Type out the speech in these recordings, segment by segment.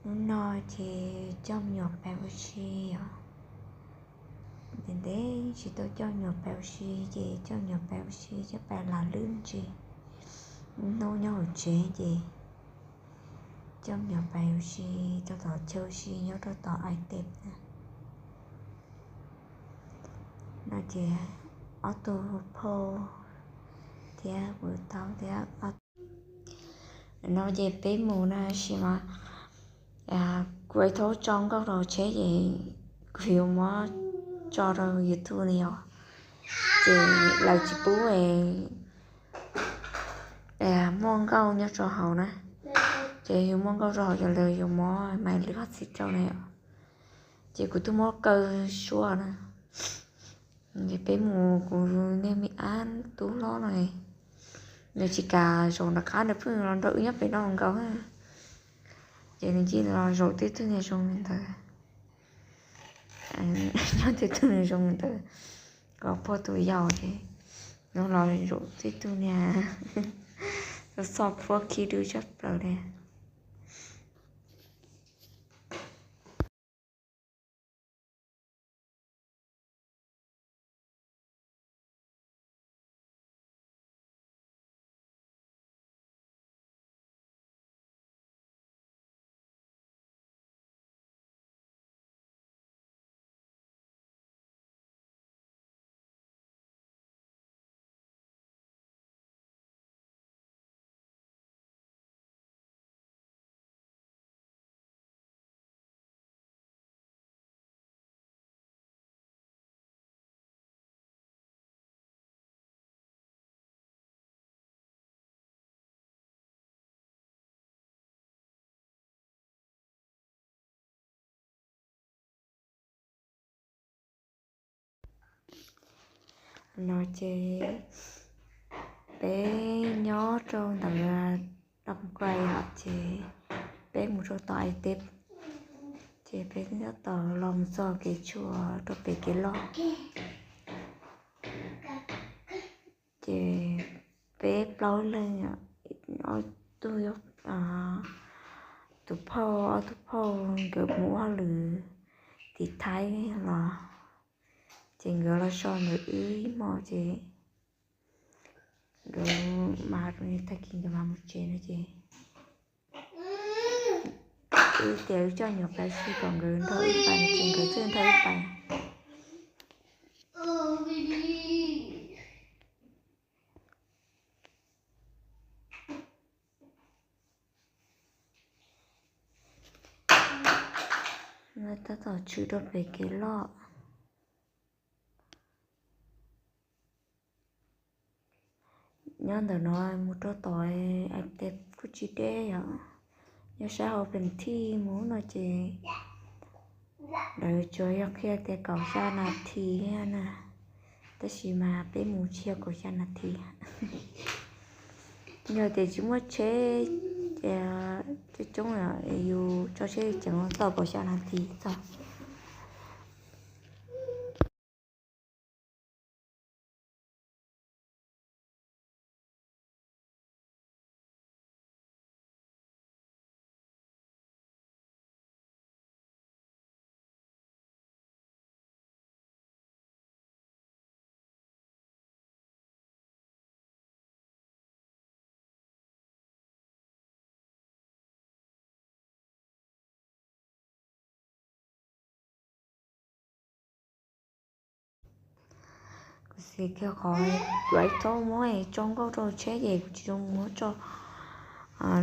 Hnub no ces coj me nyuam pais ua si os. Ntev ntev tsis tau coj me nyuam pais ua si ces coj me nyuam pais ua si, coj pais lam lwb ntsis. Hnub nyob hauv tsev ces coj me nyuam pais ua si rau tom chaw ua si nyob rau tom Aib Teb na. No ces ob tug phauj thiab kuv tau thiab ob tug. No ces peb mus na sis mas kuv thaub tso nkauj rau hauv tsheb ces kuv yuav muab tso rau YouTube no yom. Ces lawv tsis pub muaj nkauj nyob rau hauv na. Ces yus muaj nkauj rau hauv ces lawv yuav muab maiv lwm ob txhij rau na yom. Ces kuv twb muab kaw suab na. Ces peb mus, kuv niag me ab tub hlob no, nws tsis kam zaum nram qab, nws pheej los nrog wb nyob pem no nkaus. Ces nws cia li los zaum tej tug niag zoo li ntawd, nyob tej tug niag zoo li ntawd kom puag tus yau ces nws los zaum tej tug niag txoj txoj puab khib dub tshaj plaws li. No ces peb nyob rau ntawm Dom Kuai os, ces peb mus rau tom Aib Teb, ces peb tab tom los mus txog kev tshuam rau pem kev loj. Ces peb plaub leeg, ob tug, tus phauj, ob tug phauj nkawd mus ua hauj lwm tim Thaib los, ces nkawd los so ntawm wb ib hmos ces nkawd mas rau tag kis nkawd mas mus tsev no ces wb tias wb coj nyuam pais xwb kom nkawd nrog wb pais no ces nkawd thiaj nrog wb pais. Tab tom tshwm rau pem kev loj. Nyob ntawm no mus rau tom Aib Teb kuj tsis deb yom. Nyob sab hauv Pheem Thij mus no ces lawv tsuas yog qhia tias kaum xya nas this na, tab sis mas peb mus tsis yog kaum xya nas this. Yog tias tsis muaj tsheb ces coob coob yus tso tsheb ceev tau kaum xya nas this txog. Kuv xav kiag qhov kuv ib txhob muab tso nkauj rau tsheb ces kuv tsis zoo muab tso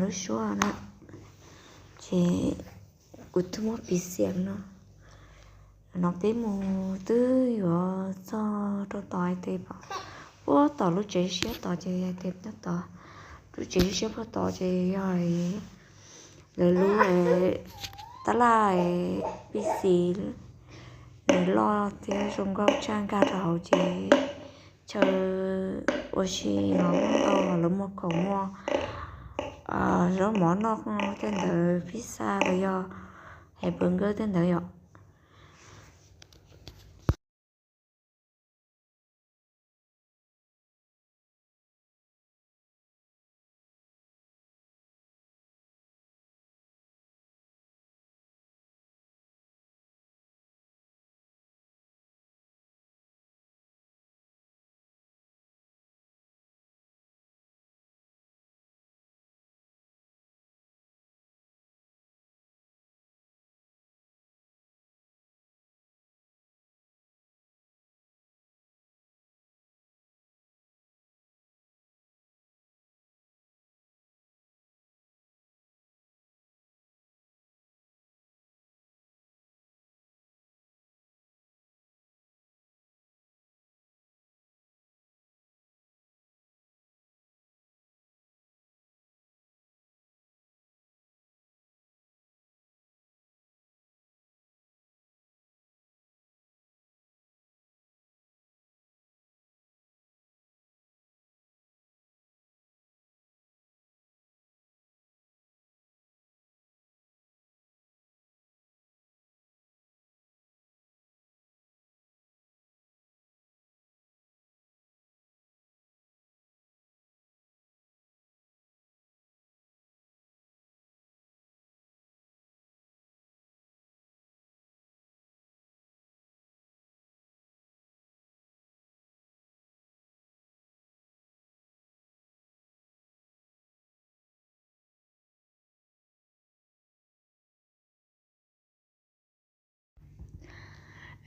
lub suab na. Ces kuv twb muab piv xiam no. No peb mus twb yuav txog rau tom hais tias puag tom lub tsev siab tod ces hais tias puag tod, lub tsev siab puag tod ces yog lawv lub tab laj pib xis, nws loj thiab zoo nkauj tshaj, nkag rau hauv ces chaw ua si los muaj ntau, lawv muag khoom, muag zaub mov noj tej ntawd, pizza los yog hamburger tej ntawd yom.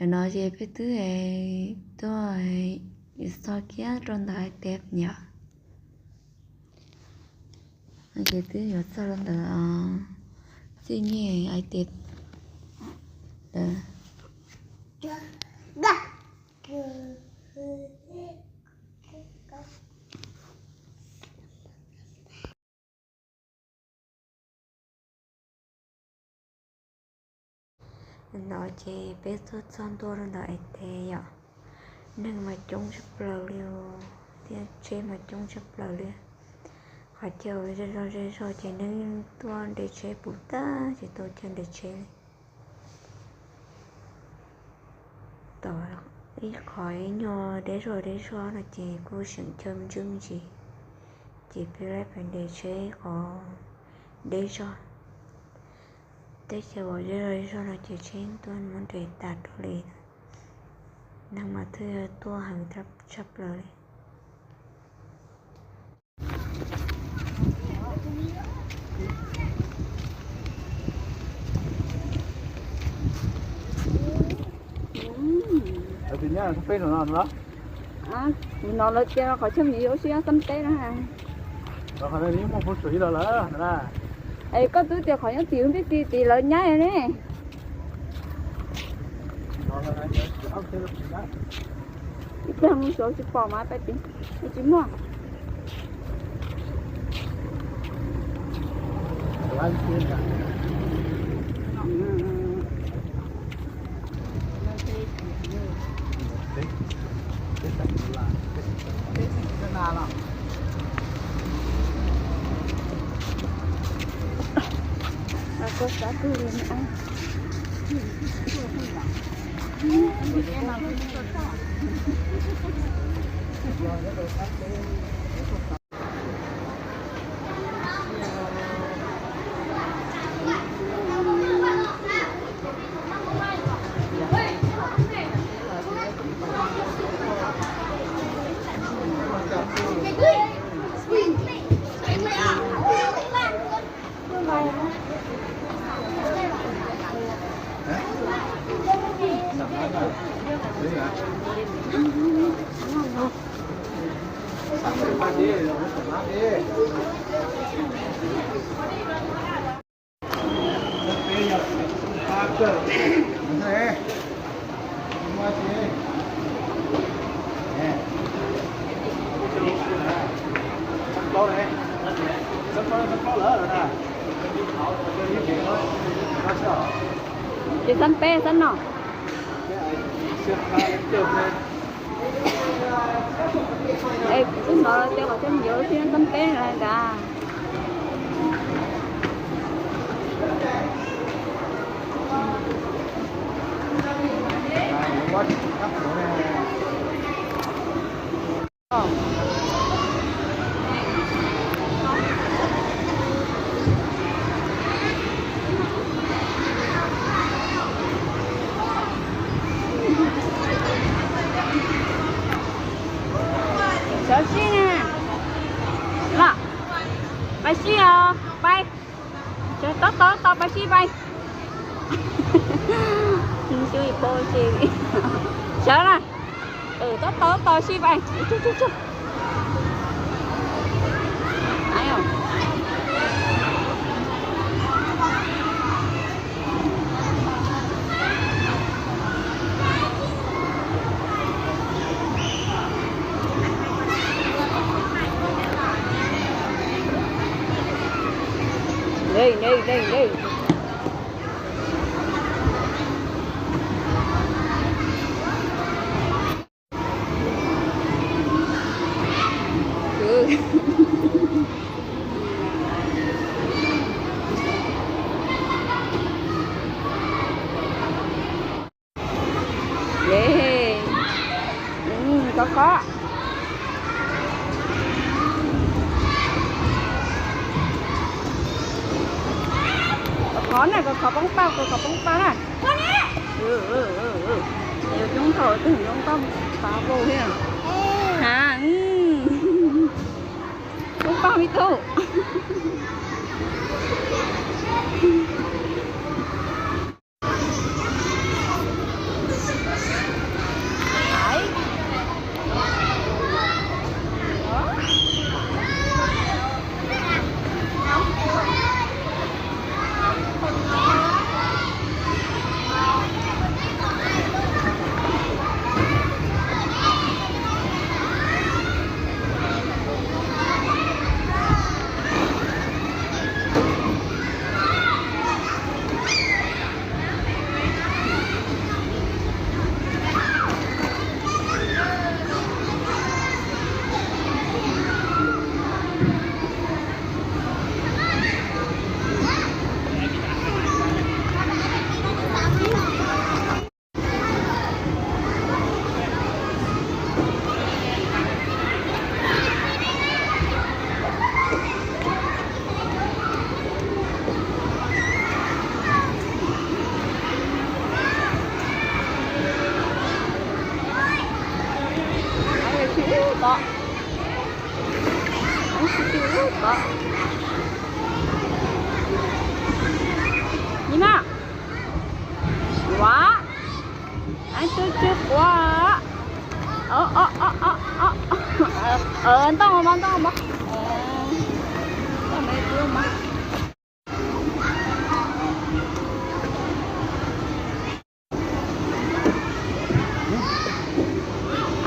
Ntawm no ces peb twb tuaj yuav txog kiag rau ntawm hais tias yom, ces twb yuav txog rau ntawm txij nyej hais tias ntawd. No ces peb tuaj txog ntua rau ntawm es tes yom, neeg mas coob tshaj plaws li, thiab tsheb mas coob tshaj plaws li. Qhov chaw ze zog ze zog ces neeg tuaj nres tsheb puv tag ces tau chaw nres tsheb li. Tom ib qho ib nyuag deb zog deb zog no ces kuj seem chaw me ntsis me ntsis, ces peb lawv pais nres tsheb qhov deb zog. Teb chaws uas deb zog deb zog no ces tsheb tuaj muab nres tas rau li. Neeg mas twb tuaj heev tshaj plaws li. Tus no lawv tias qhov chaw me ntsis ua si nyob Xab Teb no. Es koj twb tias qhov nyob tim ub tib si tim lawv nyab ne. Ib pliag mus xyuas tsis pom mas pais tim, tsis muaj. Ces xab peb xab no. Es twb hnov tias qhov chaw me ntsis ua si nyob xab peb no ntag. Sawv sib na. Los, pais sib os, pais. Sawv, tab tom tab tom pais sib pais. Xyov na. Tab tom tab tom sib pais. Khov khov. Khov na, khov khov poob paj, khov khov poob paj na. Yuav coob thaum twg coob toj pav vau thiab. Ha, poob paj me tub.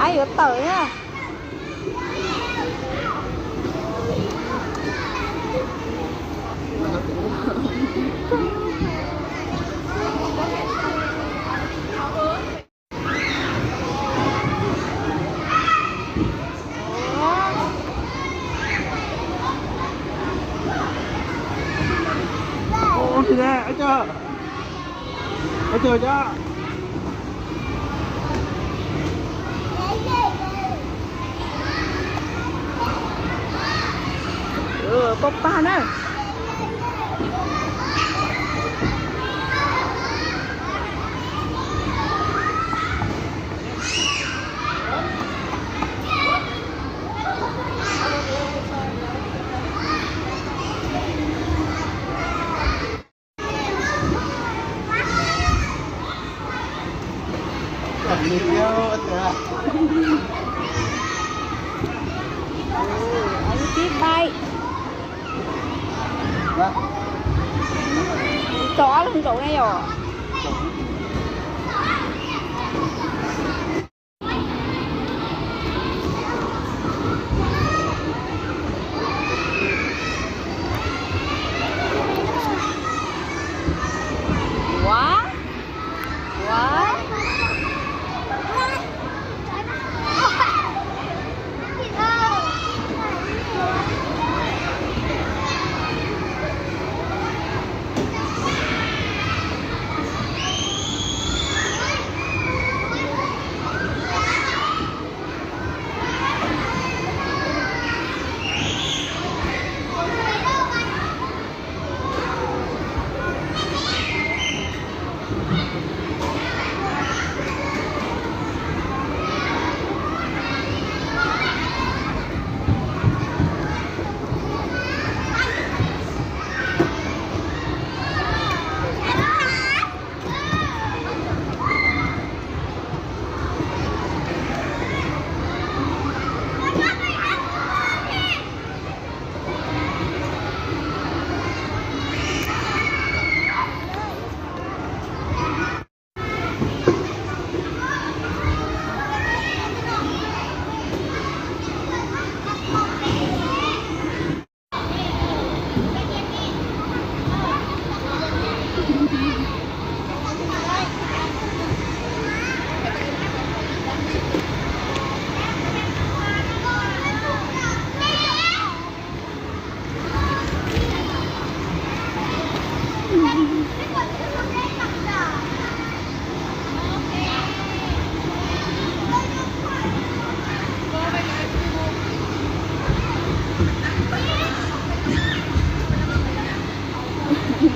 Ai yuav tawm na. Pog pag na. Tib bai. Tau ob leeg nkaum ne yom. Ua, ua.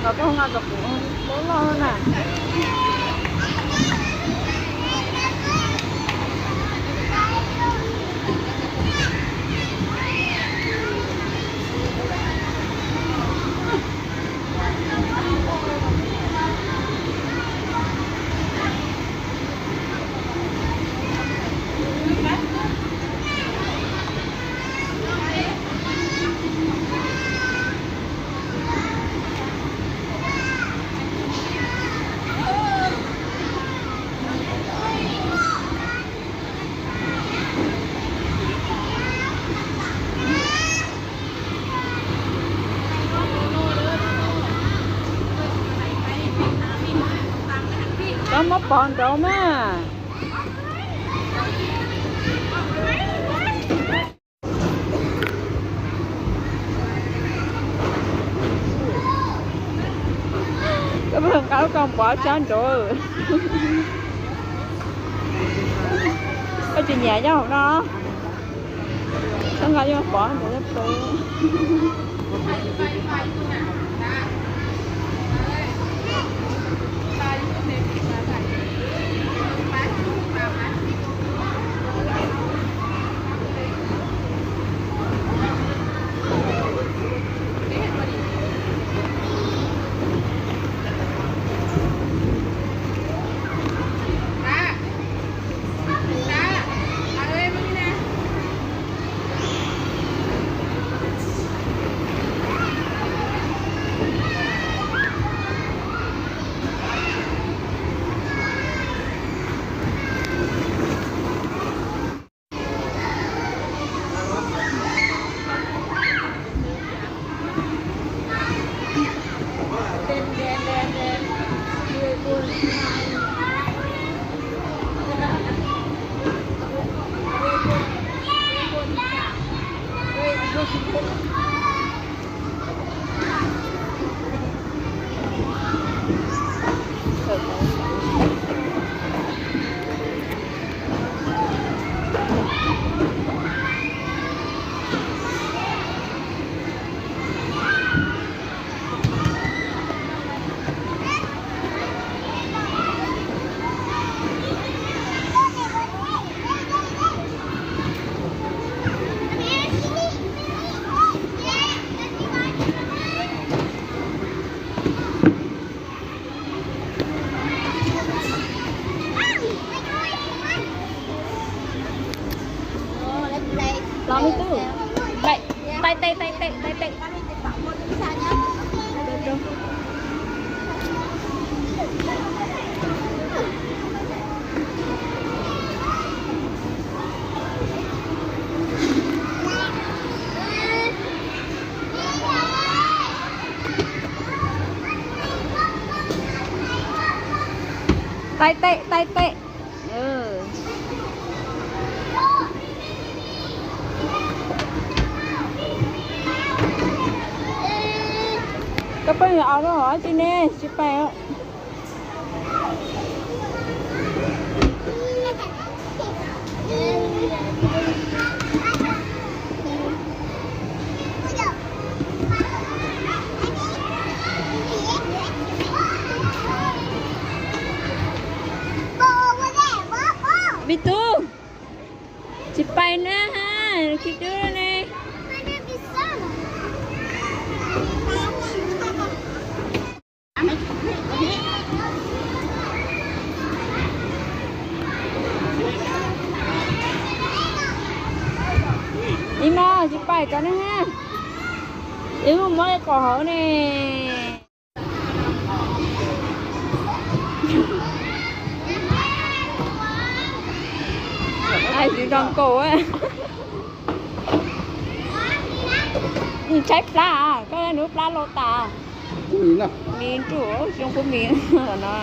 Los koj nqa kom kuv loj loj na. Koj muab pov nraud mas. Koj nqa lub koj pov tshab nraud. Koj tsis nyiam nyob hauv no. Koj nqa nyob pov nraud. Tais tes, tais tes. Koj pheej yuav aus rau hauv dab tsi ne, tsis pais. Me tub, tsis pais na, khib dub ne. Ib mos tsis pais ko ne, ib mos muab ib qos hauv ne. Ai, tsis zoo nkaus. Tshaib plab, koj nub plab loj tas. Mis nruj, xyoo kub mis no.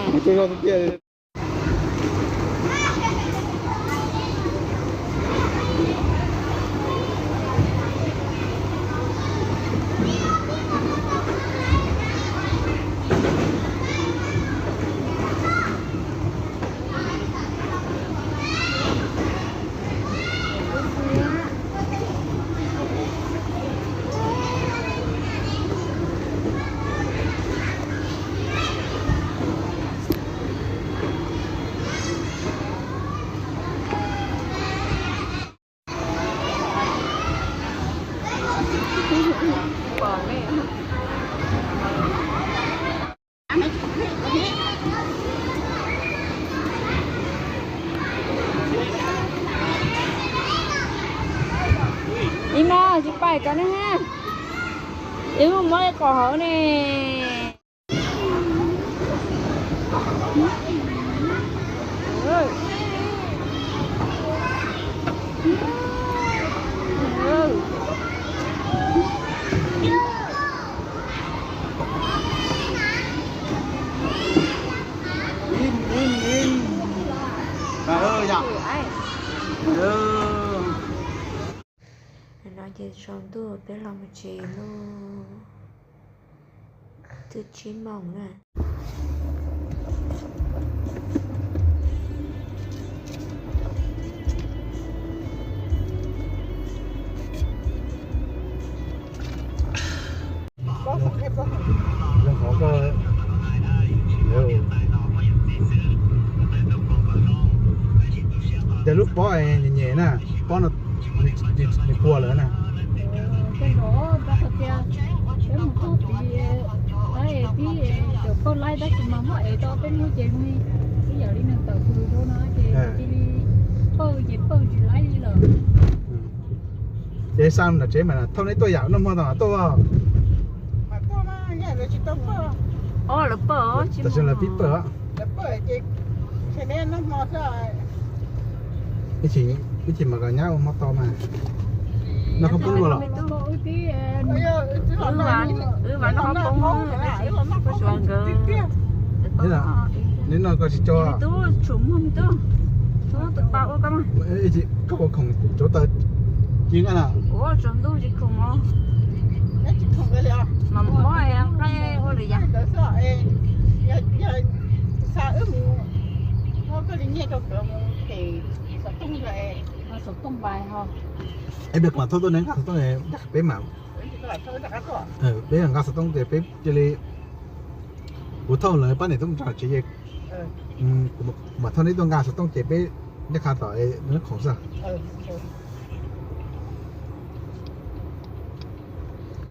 Ib mos tsis pais ko ne, ib mos muab ib qos hauv ne. No ces tsaus ntuj peb los mus tsev lauj. Twb tsib moos na. Ces lub pob nyem nyem na, pob no nws puas lawm na. Tej zaum rau qhov tias peb mus txog tid, tib cov pawg laib tab sis mas muab ev tau peb lub ces li, ib yam li neeg tawm hws rau no ces cia li pawg ces pawg tsis laib li lawm. Ces xa nram tsev mas thauj neb tuaj yam noj hmo tau tuaj. Lawv pawg, tam sim lawv pib pawg. Ib chim mas kom nyab ua hmo tau mas. Noj qhaub poob dua los? Neb noj koj tsis tso. Ib chim koj ua khoom cov taw ci nqaij na. Ib pliag kuv mam thauj tuaj neb nqa xov tooj, peb mam, peb nqa xov tooj ces peb cia li, kuv thauj lawv pab niam tub mus tsev ces kuv mam thauj neb tuaj nqa xov tooj ces peb nyob qhov tom neb khoom xwb.